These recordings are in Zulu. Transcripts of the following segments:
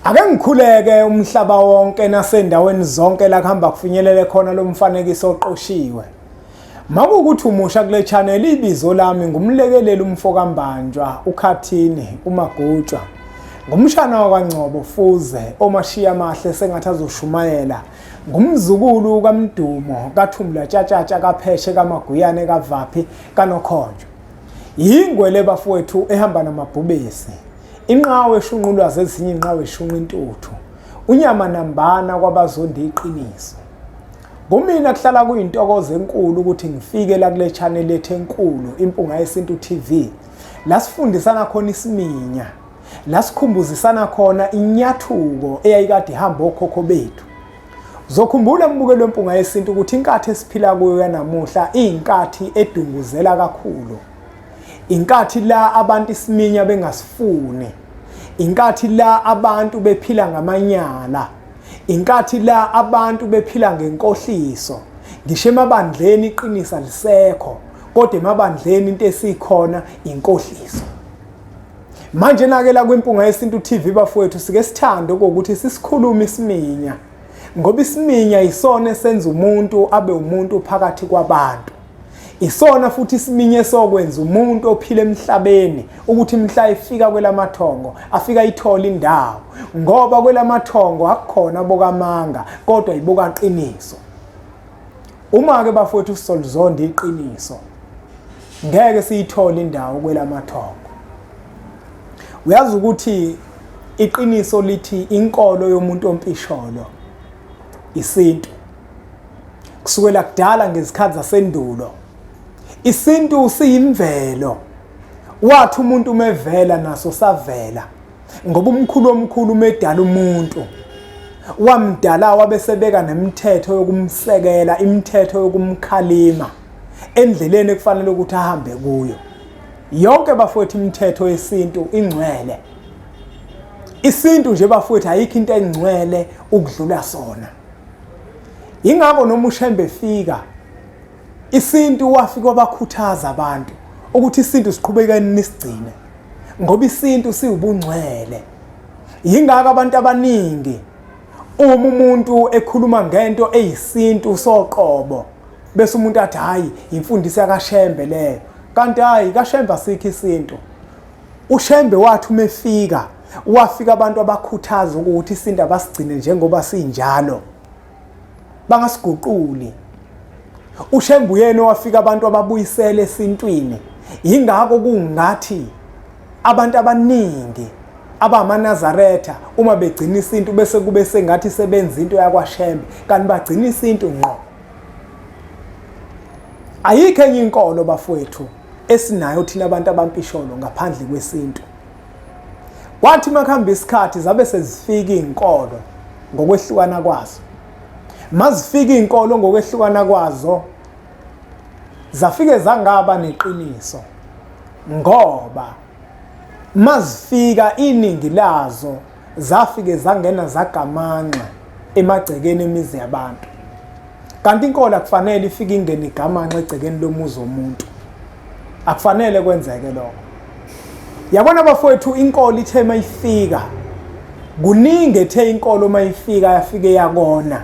Ake ngikhuleke umhlaba wonke nasendaweni zonke la kuhamba kufinyelele khona lo mfanekiso oqoshiwe. Makuwukuthi umusha kule channel ibizo lami ngumlekeleli umfo kaMbanjwa uKhathini uMagutshwa. Ngumshana wakwaNgcobo Fuze omashiya amahle sengathi azoshumayela. Ngumzukulu kaMdumo kaThumla Tshatshatsha kaPheshe kaMaguyane kaVaphi kaNokhonjwa. Yingwe le bafowethu ehamba namabhubesi. Inqawe eshunqulwazi ezinye inqawe eshunqa intuthu. Unyama nambana kwabazonda iqiniso. Kumina kuhlala kuyintokozo enkulu ukuthi ngifike la kule channel yethu enkulu Impunga Yesintu TV. La sifundisana khona isiminya. La sikhumbuzisana khona inyathuko eyayikade ihamba okhokho bethu. Zokhumbula mbukelo wempunga yesintu ukuthi inkathi esiphila kuyo yanamuhla iyinkathi edunguzela kakhulu. Inkathi la abantu isiminya bengasifuni. Inkathi la abantu bephila ngamanyala. Inkathi la abantu bephila ngenkohliso. Ngisho emabandleni iqiniso alisekho, kodwa emabandleni into esikhona inkohliso. Manje nake la kwiMpunga Yesintu TV bafowethu sike sithande ukuthi sisikhulume isiminya ngoba isiminya isona esenza umuntu abe umuntu phakathi kwabantu. Isona futhi isiminya esokwenza umuntu ophila emhlabeni ukuthi mhla efika kwelamathongo afika ayithole indawo ngoba kwelamathongo akukhona bokamanga kodwa ibokaqiniso. Uma ke bafowethu sizolizonda iqiniso ngeke siyithole indawo kwelamathongo. Uyazi ukuthi iqiniso lithi inkolo yomuntu ompisholo isintu. Kusukela kudala ngezikhathi zasendulo isintu siyimvelo. Wathi umuntu umevela naso savela. Ngoba umkhulu omkhulu umedala umuntu wamdala wabesebeka nemithetho yokumsekela, imithetho yokumkhalima endleleni ekufanele ukuthi ahambe kuyo. Yonke bafowethu imithetho yesintu ingcwele. Isintu nje bafowethu ayikho into engcwele ukudlula sona. Yingakho noma uShembe efika isintu wafika wabakhuthaza abantu ukuthi isintu siqhubekeni nisigcine ngoba isintu siwubungcwele. Yingakho abantu abaningi uma umuntu ekhuluma ngento eyisintu soqobo bese umuntu athi hayi imfundiso yakaShembe leyo, kanti hayi kaShembe asikho isintu. UShembe wathi uma efika wafika abantu abakhuthaza ukuthi isintu abasigcine njengoba sinjalo, bangasiguquli. uShembe uyena owafika abantu ababuyisele esintwini. Yingakho kungathi abantu abaningi abamaNazaretha uma begcina isintu bese kube sengathi sebenza into yakwaShembe, kanti bagcina isintu ngqo. Ayikho enye inkolo bafowethu esinayo thina abantu abampisholo ngaphandle kwesintu. Kwathi makuhamba isikhathi zabe sezifika izinkolo ngokwehlukana kwazo. Mazifika izinkolo ngokwehlukana kwazo zafike zangaba neqiniso ngoba mazifika iningi lazo zafike zangena zagamanxa emagcekeni emizi yabantu. Kanti inkolo akufanele ifike ingene igamanxa egcekeni lomuzi womuntu. Akufanele kwenzeke lokho. Yabona bafowethu inkolo ithe mayifika kuningi ethe inkolo mayifika yafike yakona.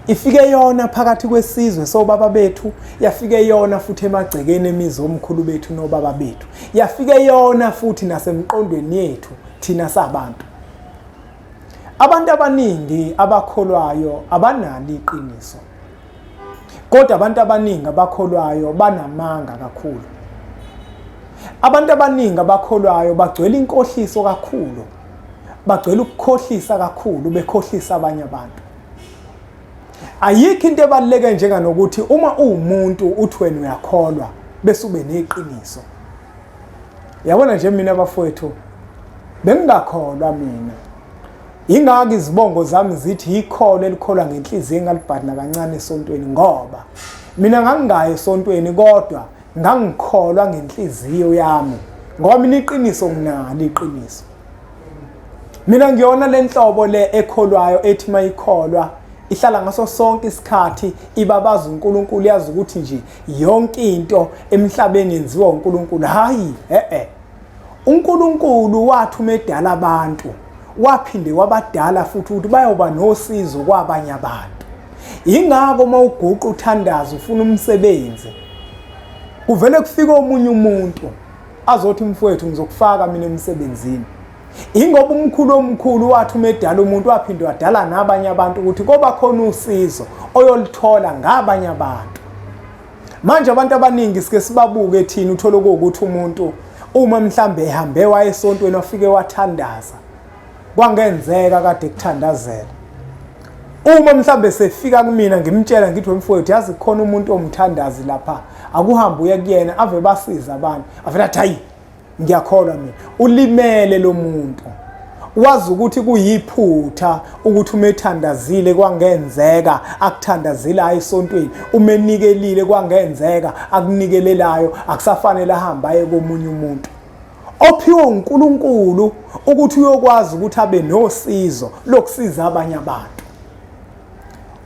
Ifike yona phakathi kwesizwe sobaba bethu, yafike yona futhi emagcekeni emizi omkhulu bethu nobaba bethu. Yafike yona futhi nasemqondweni yethu thina sabantu. Abantu abaningi abakholwayo abanalo iqiniso. Kodwa abantu abaningi abakholwayo banamanga kakhulu. Abantu abaningi abakholwayo bagcwele inkohliso kakhulu. Bagcwele ukukhohlisa kakhulu, bekhohlisa abanye abantu. Ayikho into ebaluleke njenganokuthi uma uwumuntu uthi wena uyakholwa bese ube neqiniso. Yabona nje mina bafowethu bengingakholwa mina. Yingakho izibongo zami zithi ikholo elikholwa ngenhliziyo engalibhadi nakancane esontweni ngoba mina ngangingayi esontweni kodwa ngangikholwa ngenhliziyo yami ngoba mina iqiniso nginalo iqiniso. Mina ngiyona lenhlobo le ekholwayo ethi mayikholwa ihlala ngaso sonke isikhathi ibabaza uNkulunkulu, yazi ukuthi nje yonke into emhlabeni yenziwa uNkulunkulu. Hayi, eh eh. uNkulunkulu wathi uma edala abantu waphinde wabadala futhi ukuthi bayoba nosizo kwabanye abantu. Yingakho uma uguqa uthandaza ufuna umsebenzi kuvele kufike omunye umuntu azothi mfowethu ngizokufaka mina emsebenzini. Ingoba umkhulu omkhulu wathi uma edala umuntu waphinde wadala nabanye abantu ukuthi koba khona usizo oyoluthola ngabanye abantu. Manje abantu abaningi sike sibabuke thina uthole ukuthi umuntu uma mhlambe ehambe waye esontweni wafike wathandaza kwangenzeka kade kuthandazela uma mhlambe sefika kumina ngimtshela ngithi wemfowethu yazi khona umuntu omthandazi lapha akuhambe uye kuyena ave basiza abantu avela athi hayi Ngiyakholwa mina ulimele lo muntu wazi ukuthi kuyiphutha ukuthi uma ethandazile kwangenzeka akuthandazelayo esontweni uma enikelile kwangenzeka akunikelelayo akusafanele ahambe aye komunye umuntu ophiwe uNkulunkulu ukuthi uyokwazi ukuthi abe nosizo lokusiza abanye abantu.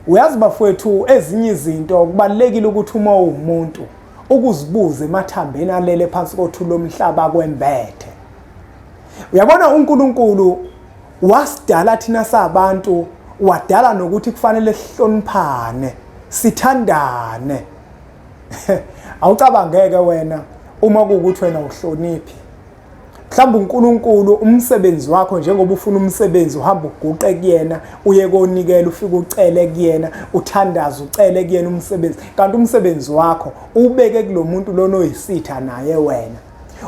Uyazi bafowethu, ezinye izinto kubalulekile ukuthi uma uwumuntu ukuzibuza emathambeni alele phansi kothuli lomhlaba kwembethe. Uyabona uNkulunkulu wasidala thina sabantu wadala nokuthi kufanele sihloniphane, sithandane. Awucabangeke wena uma kuwukuthi wena uhloniphi mhlawumbe uNkulunkulu umsebenzi wakho njengoba ufuna umsebenzi uhamba uguqe kuyena uye konikela ufike ucele kuyena uthandaze ucele kuyena umsebenzi kanti umsebenzi wakho ubeke kulomuntu lona oyisitha naye wena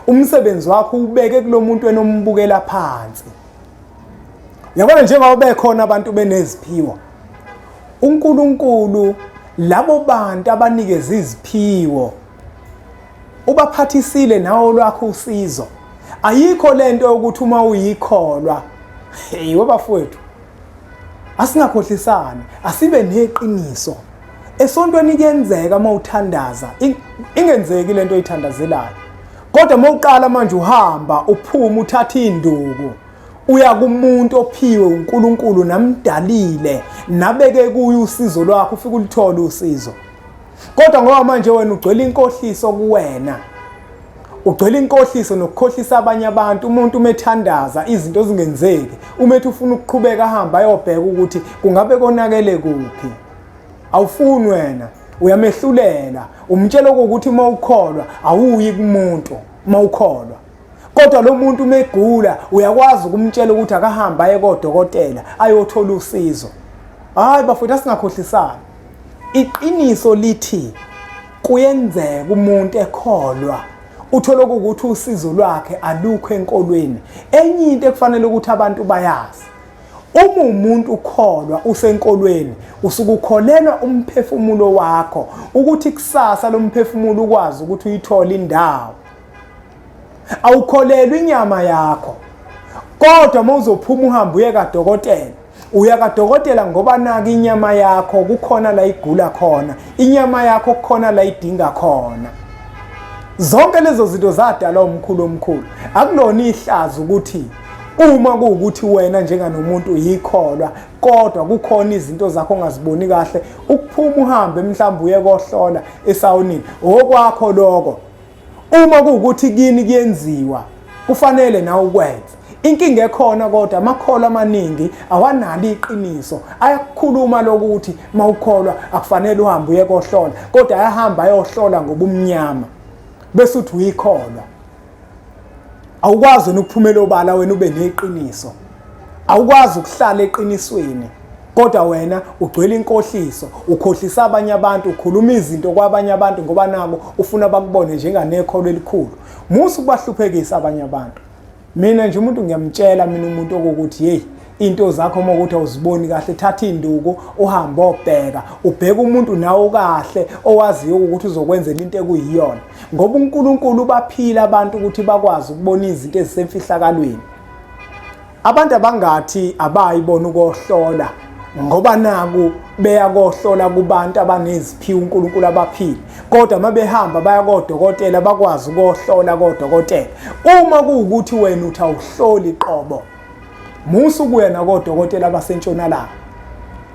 umsebenzi wakho ubeke kulomuntu enombukela phansi yabona njengoba bekhona abantu beneziphiwo uNkulunkulu labo bantu abanikeza iziphiwo ubaphathisile nawe olwakho usizo ayikho lento yokuthi uma uyikholwa hey webafowethu asingakhohlisani asibe neqiniso esontweni kuyenzeka uma uthandaza ingenzeki lento oyithandazelayo kodwa uma uqala manje uhamba uphuma uthatha induku uya kumuntu ophiwe uNkulunkulu namdalile nabeke kuye usizo lwakho ufike ulithole usizo Kodwa ngoba manje wena ugcwele inkohliso kuwena, ugcwele inkohliso nokukhohlisa abanye abantu. Umuntu uma ethandaza izinto zingenzeki, uma ethi ufuna ukuqhubeka ahambe ayobheka ukuthi kungabe konakele kuphi, awufuni wena, uyamehlulela, umtshela ukuthi uma ukholwa awuyi kumuntu uma ukholwa. Kodwa lo muntu uma egula uyakwazi ukumtshela ukuthi akahambe aye kodokotela ayothola usizo. Hayi bafowethu, asingakhohlisani. Iqiniso lithi kuyenzeka umuntu ekholwa uthole ukuthi usizo lwakhe alukho enkolweni. Enye into ekufanele ukuthi abantu bayazi, uma umuntu ukholwa usenkolweni usuke ukholelwa umphefumulo wakho ukuthi kusasa lomphefumulo ukwazi ukuthi uyithole indawo. Awukholelwa inyama yakho, kodwa uma uzophuma uhambe uye kadokotela, uya kadokotela ngoba naka inyama yakho kukhona la igula khona, inyama yakho kukhona la idinga khona. Zonke lezo zinto zadalwa umkhulu omkhulu. Akulona ihlazo ukuthi uma kuwukuthi wena njenganomuntu uyikholwa kodwa kukhona izinto zakho ongaziboni kahle, ukuphuma uhambe mhlawumbe uye kohlola esawunini, okwakho lokho. Uma kuwukuthi kini kuyenziwa, kufanele nawe ukwenze. Inkinga ekhona kodwa amakholwa amaningi awanalo iqiniso, ayakukhuluma lokuthi mawukholwa akufanele uhambe uye kohlola, kodwa ayahamba ayohlola ngobumnyama bese uthi uyikholwa. Awukwazi wena ukuphumela obala wena ube neqiniso, awukwazi ukuhlala eqinisweni, kodwa wena ugcwele inkohliso, ukhohlisa abanye abantu, ukhuluma izinto kwabanye abantu ngoba nabo ufuna bakubone njenganekholo elikhulu. Musa ukubahluphekisa abanye abantu. Mina nje umuntu ngiyamtshela mina umuntu okukuthi hey, into zakho uma ukuthi awuziboni kahle, thatha induku uhambe obheka, ubheke umuntu nawe kahle owaziyo ukuthi uzokwenzela into ekuyiyona, ngoba uNkulunkulu ubaphila abantu ukuthi bakwazi ukubona izinto ezisemfihlakalweni. Abantu abangathi abayibona ukohlola ngoba naku beya kohlola kubantu abaneziphiwo uNkulunkulu abaphile, kodwa uma behamba baya kodokotela bakwazi ukohlola kodokotela. Uma kuwukuthi wena uthi awuhloli qobo, musa ukuya nakodokotela abasentshonalanga,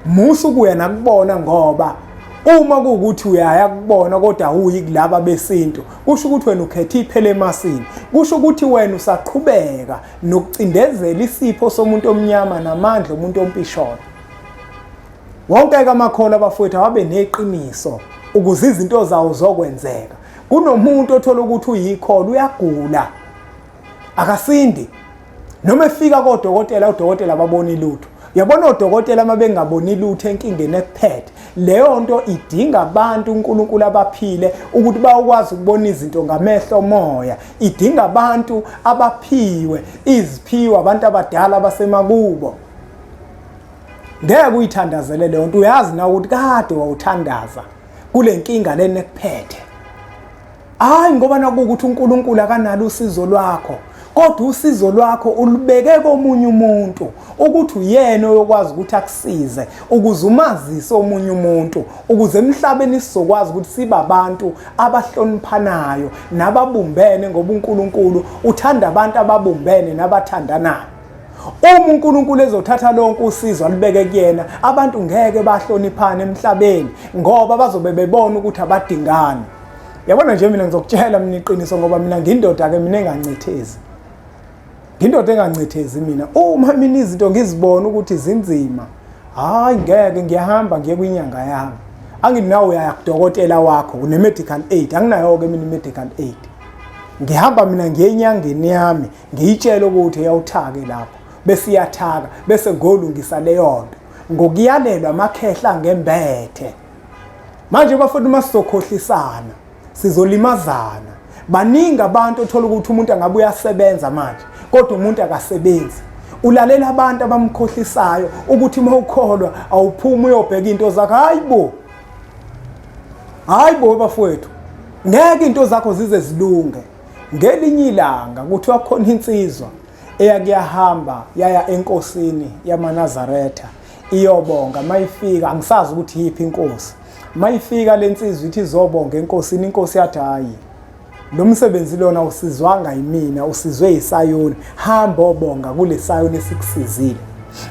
musa ukuya nakubona, ngoba Uma kuwukuthi uyaya kubona kodwa awuyi kulaba besintu, kusho ukuthi wena ukhethe iphele emasini. Kusho ukuthi wena usaqhubeka nokucindezela isipho somuntu omnyama namandla omuntu ompisholo. Wonke-ke amakholwa abafowethu awabe neqiniso ukuze izinto zawo zokwenzeka. Kunomuntu othola ukuthi uyikholwa uyagula akasindi noma efika kodokotela odokotela ababoni lutho uyabona odokotela uma bengaboni lutho enkingeni ekuphethe leyo nto idinga abantu uNkulunkulu abaphile ukuthi bayokwazi ukubona izinto ngamehlo omoya idinga abantu abaphiwe iziphiwo abantu abadala abasemakubo ngeke uyithandazele leyo nto uyazi na ukuthi kade wawuthandaza kule nkinga lena ekuphethe Hayi ngoba nakuwukuthi uNkulunkulu akanalo usizo lwakho kodwa usizo lwakho ulubeke komunye umuntu ukuthi uyena oyokwazi ukuthi akusize ukuze umazise omunye umuntu ukuze emhlabeni sizokwazi ukuthi sibe abantu abahloniphanayo nababumbene ngoba uNkulunkulu uthanda abantu ababumbene nabathandanayo. Uma uNkulunkulu ezothatha lonke usizo alubeke kuyena, abantu ngeke bahloniphane emhlabeni ngoba bazobe bebona ukuthi abadingani. Yabona nje mina ngizokutshela mina iqiniso ngoba mina ngindoda ke mina engancithezi. Ngindoda engancithezi mina. Uma mina izinto ngizibona ukuthi zinzima, hayi ngeke ngiyahamba ngiye kwinyanga yami. Angithi nawe uyaya kudokotela wakho une medical aid, anginayo ke mina medical aid. Ngihamba mina ngiye enyangeni yami ngiyitshele ukuthi eyawuthake lapho bese iyathaka bese ngolungisa leyo nto ngokuyalelwa amakhehla ngembethe. Manje bafowethu uma sizokhohlisana sizolimazana. Baningi abantu othola ukuthi umuntu angabe uyasebenza manje kodwa umuntu akasebenzi. Ulalela abantu abamkhohlisayo ukuthi uma ukholwa awuphumi uyobheka into zakho. Hayi bo, hayi bo bafowethu, ngeke into zakho zize zilunge. Ngelinye ilanga kuthiwa khona insizwa eyake yahamba yaya enkosini yamaNazaretha iyobonga mayifika angisazi ukuthi yiphi inkosi mayifika lensizwa ithi izobonga enkosini inkosi yathi hayi lo msebenzi lona usizwanga yimina usizwe yisayoni hamba obonga kule sayoni esikusizile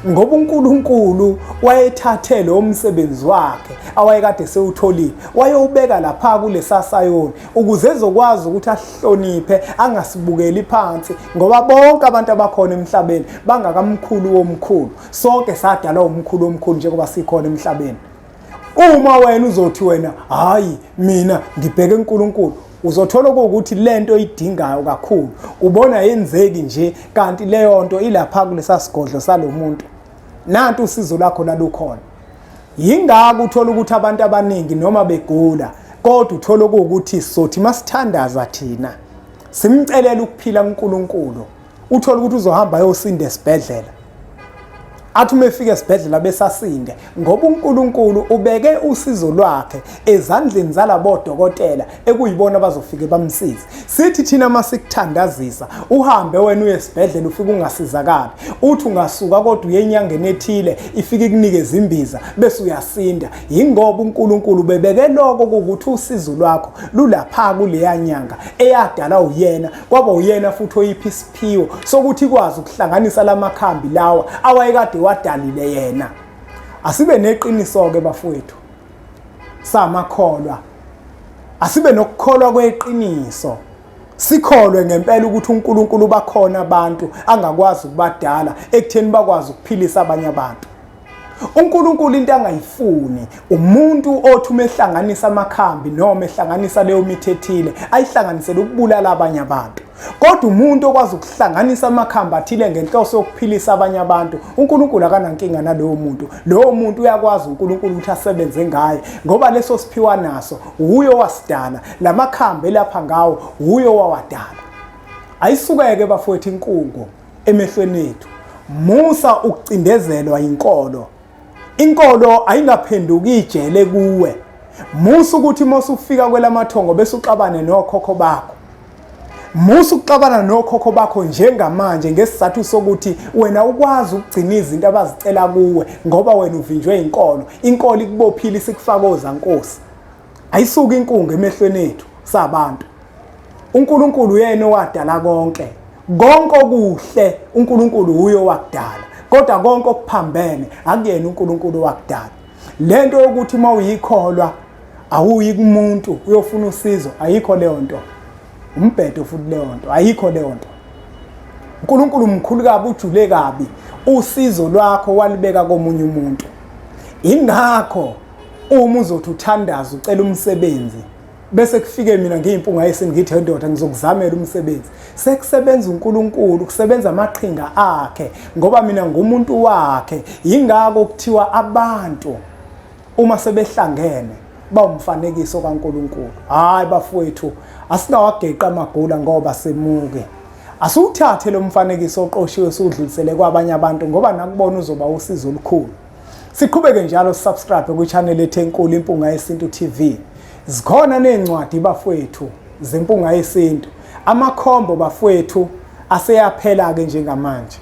ngoba uNkulunkulu wayethathe lo msebenzi wakhe awayekade sewutholile wayewubeka lapha kulesa sayoni ukuze ezokwazi ukuthi ahloniphe angasibukeli phansi ngoba bonke abantu abakhona emhlabeni bangakamkhulu womkhulu Sonke sadalwa umkhulu omkhulu njengoba sikhona emhlabeni. Uma wena uzothi wena hayi mina ngibheke uNkulunkulu uzothola ukuthi lento oyidingayo kakhulu ubona yenzeki nje kanti leyo nto ilapha kulesa sigodlo salomuntu nanti usizo lwakho lalukhona yingako uthola ukuthi abantu abaningi noma begula kodwa uthola ukuthi sothi masithandaza thina simcelela ukuphila kuNkulunkulu uthole ukuthi uzohamba ayosinda esibhedlela athi uma efika esibhedlela besasinde ngoba uNkulunkulu ubeke usizo lwakhe ezandleni zalabo dokotela ekuyibona abazofike bamsize sithi thina masikuthandazisa uhambe wena uye esibhedlela ufike ungasizakali uthi ungasuka kodwa uye enyangeni ethile ifike ikunikeze imbiza bese uyasinda yingoba uNkulunkulu bebeke lokho ukuthi usizo lwakho lulapha kuleya nyanga eyadala uyena kwaba uyena futhi oyipha isiphiwo sokuthi ikwazi ukuhlanganisa lamakhambi lawa awayekade wadalile yena. Asibe neqiniso-ke bafowethu samakholwa, asibe nokukholwa kweqiniso, sikholwe ngempela ukuthi uNkulunkulu bakhona abantu angakwazi ukubadala ekutheni bakwazi ukuphilisa abanye abantu. uNkulunkulu into angayifuni umuntu othi uma ehlanganisa amakhambi noma ehlanganisa leyo mithi ethile ayihlanganisele ukubulala abanye abantu kodwa umuntu okwazi ukuhlanganisa amakhambi athile ngenhloso yokuphilisa abanye abantu uNkulunkulu akanankinga nalowo muntu lowo muntu uyakwazi uNkulunkulu ukuthi asebenze ngaye ngoba leso siphiwa naso wuye owasidala lamakhambi elapha ngawo wuye owawadala ayisukeke bafowethu inkungu emehlweni ethu. Musa ukucindezelwa inkolo. Inkolo ayingaphenduki ijele kuwe. Musa ukuthi uma usufika kwelamathongo bese uxabane nokhokho bakho. Musa ukuxabana nokhokho bakho njengamanje ngesizathu sokuthi wena ukwazi ukugcina izinto abazicela kuwe ngoba wena uvinjwe inkolo. Inkolo ikubophile isikufaka ozankosi. Ayisuke inkungu emehlweni ethu sabantu. uNkulunkulu uyena owadala konke. Konke okuhle uNkulunkulu uye owakudala. Kodwa konke okuphambene akuyena uNkulunkulu owakudala. Lento yokuthi uma uyikholwa awuyi kumuntu uyofuna usizo, ayikho leyo nto. Umbhedo futhi leyo nto, ayikho leyo nto. uNkulunkulu mkhulu kabi, ujule kabi. Usizo lwakho walibeka komunye umuntu. Ingakho uma uzothi uthandaza ucela umsebenzi bese kufike mina ngiyimpunga yesintu ngithi ndoda ngizokuzamela umsebenzi, sekusebenza uNkulunkulu, kusebenza amaqhinga akhe, ngoba mina ngumuntu wakhe. Yingakho kuthiwa abantu uma sebehlangene bawumfanekiso kaNkulunkulu. Hayi bafowethu, asingawageqa amagula ngoba semuke. Asiwuthathe lo mfanekiso oqoshiwe siwudlulisele kwabanye abantu ngoba nakubona uzoba usizo olukhulu. Siqhubeke njalo subscribe kwi-channel ethu enkulu Impunga Yesintu TV. Zikhona nezincwadi bafowethu zeMpunga Yesintu. Amakhombo bafowethu aseyaphela-ke njengamanje.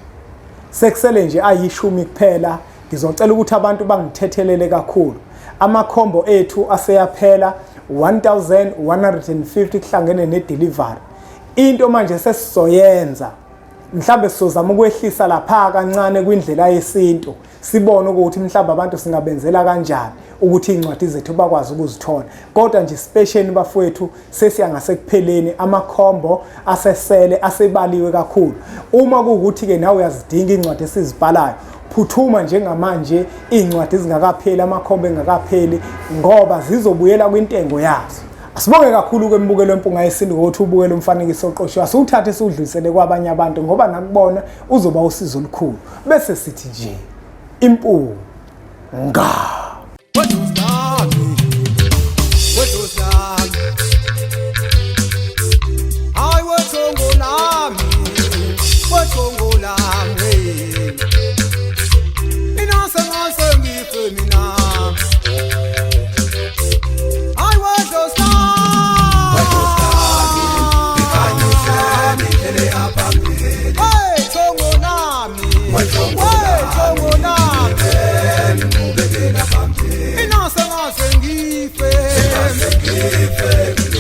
Sekusele nje ayishumi kuphela. Ngizocela ukuthi abantu bangithethelele kakhulu. Amakhombo ethu aseyaphela 1150 kuhlangene ne-delivery. Into manje sesizoyenza mhlambe sizozama ukwehlisa lapha kancane kwindlela yesintu, sibone ukuthi mhlawumbe abantu singabenzela kanjani ukuthi iy'ncwadi zethu bakwazi ukuzithola. Kodwa nje sipesheni bafowethu, sesiya ngasekupheleni, amakhombo asesele asebaliwe kakhulu. Uma kuwukuthi-ke nawe uyazidinga iy'ncwadi esizibhalayo, phuthuma njengamanje iy'ncwadi zingakapheli, amakhombo engakapheli, ngoba zizobuyela kwintengo yazo. Asibonge kakhulu kwembukelo Mpunga Yesintu ngokuthi ubukele umfanekiso oqoshiwe. Asiwuthathe siwudlulisele kwabanye abantu ngoba nakubona uzoba usizo olukhulu. Bese sithi nje impunga. Sengaze ngife.